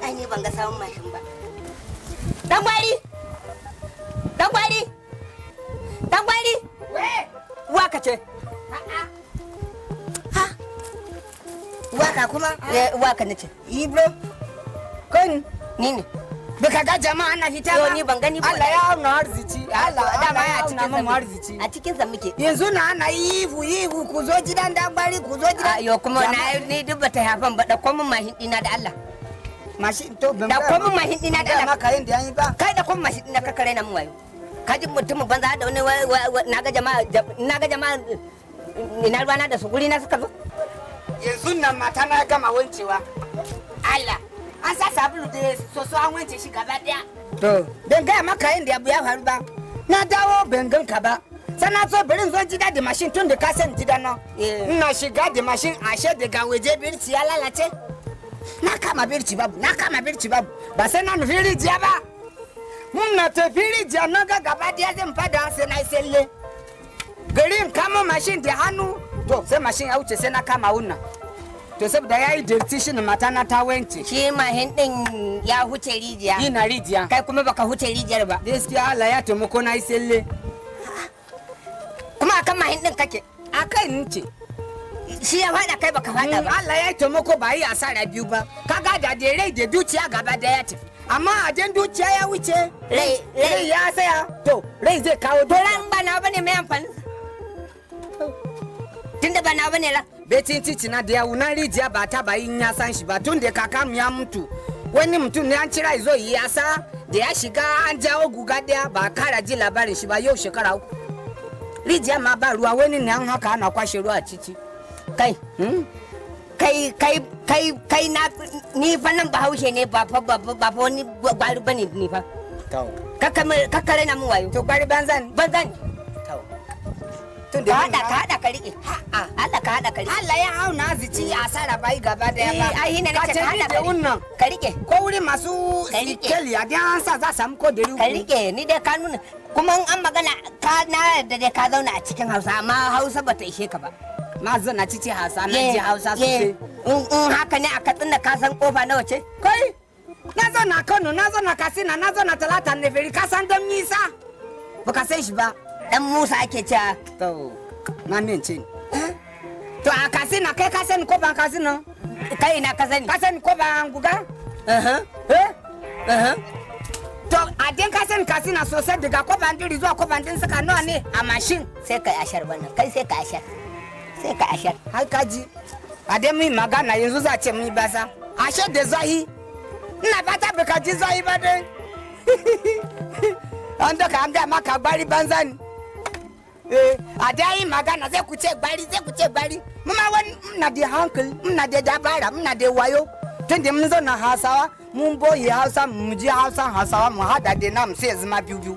Ai ni ban ga sawun mashin ba. Dan gwari, dan gwari, dan gwari. Waka ce. Ha. Waka kuma? Eh, waka nace. Ibro. Kun Ni ne. Baka ga jama'a na fita Yo, ba? ni ban gani ba. Allah ya auna arziki. Allah dama Allah ya a auna cikin mu sa arziki. A cikin sa muke. Yanzu na ana ihu ihu, ku zo gidan dan gwari, ku zo gidan. Yo, kuma na ni duk bata hafan ba. Dauko min mashin dina da Allah. Mashin to ban Dauko min mashin dina da ga Allah. maka yin da yayi ba. Kai, dauko min mashin dina, ka kare na mun wayo. Ka ji mutumin banza da wani na ga jama'a, na ga jama'a, ina ruwana da su? Guri na suka zo? Yanzu nan mata na gama wancewa. Allah. An sa sabulu da soso an wanke shi gaba daya. To, ban gaya maka yin da abu ya faru ba. Na dawo ban gan ka ba. Sai na zo bari in zo gida da mashin tun da ka san gida na. Ina shiga da mashin, ashe daga waje birki ya lalace. Na kama birki babu, na kama birki babu. Ba sai na nufi rijiya ba. Mun na tafi rijiya, na ga gaba daya zan fada, sai na yi tsalle. Gari in kama mashin da hannu, to sai mashin ya wuce, sai na kama wannan. To saboda ya yi dirty shi ne mata na ta wanke. Shi mashin din ya huce rijiya? Ina rijiya. Kai kuma baka huce rijiyar ba? Gaskiya Allah ya taimako na yi tsalle. Kuma akan mashin din kake? A kai ni ce. Shi ya fada, kai baka fada ba? Allah ya taimako ba yi asara biyu ba. Kaga da rai da dukiya gaba da ya tafi. Amma a jan dukiya ya wuce. Rai rai ya saya. To rai zai kawo To ran ba na bane, mai amfani tunda ba na bane ran. Becin cici na da yawu na rijiya ba ta ba yin ya san shi ba tun da kaka mu ya mutu. Wani mutum ne an cira zo yi yasa, da ya shiga an jawo guga daya, ba kara ji labarin shi ba yau shekara 3. Rijiya ma ba ruwa, wani ne an haka ana kwashe ruwa a cici. Kai. Hmm? Kai, kai, kai, kai, na ni fa nan Bahaushe ne, ba fa ba fa wani gwari bane ni fa. To. Kakka raina mun wayo. To gwari banza ne. Banza ne. To. Tun Ka hada, ka hada ka rike. Allah, ka hada ka rike. Allah ya auna azici asara bai gaba daya ba. Eh, ai hina nace ka hada da ka rike. wannan. Ka rike. Ko wuri masu Ka rike. sikeli a an sa za samu ko dari Ka uku. rike ni dai ka nuna kuma in an magana ka na yarda dai ka zauna a cikin Hausa, amma Hausa bata ishe ka ba. Na zauna cikin Hausa, na ji Hausa sosai. In haka ne, a Katsina ka san kofa nawa ce? Kai, na zauna Kano, na zauna Katsina, na zauna Talata Neferi, ka san don nisa. Ba ka san shi ba. Dan Musa ake cewa. To, na mence ni. To a Katsina kai ka sani ko ban Katsina? Kai ina ka sani? Ka sani ko ban guga? Uh-huh. Eh? Uh-huh. To a din ka sani Katsina sosai, daga kofan diri zuwa kofan din suka nawa ne a mashin? Sai ka ashar wannan, kai sai ka ashar. Sai ka ashar. Har ka ji. A dai mun yi magana yanzu za a ce mun yi basa. Ashe da zahi. Ina fata baka ji zahi ba dai. An daka an gaya maka gbari banza ne. Eh, a dai yi magana zai ku ce gbari, zai ku ce gbari. Mu ma wani muna da hankali, muna da dabara, muna da wayo. Tun da mun zauna Hausawa, mun boye Hausa, mu ji Hausa Hausawa mu hada da namu sai ya zama biyu biyu.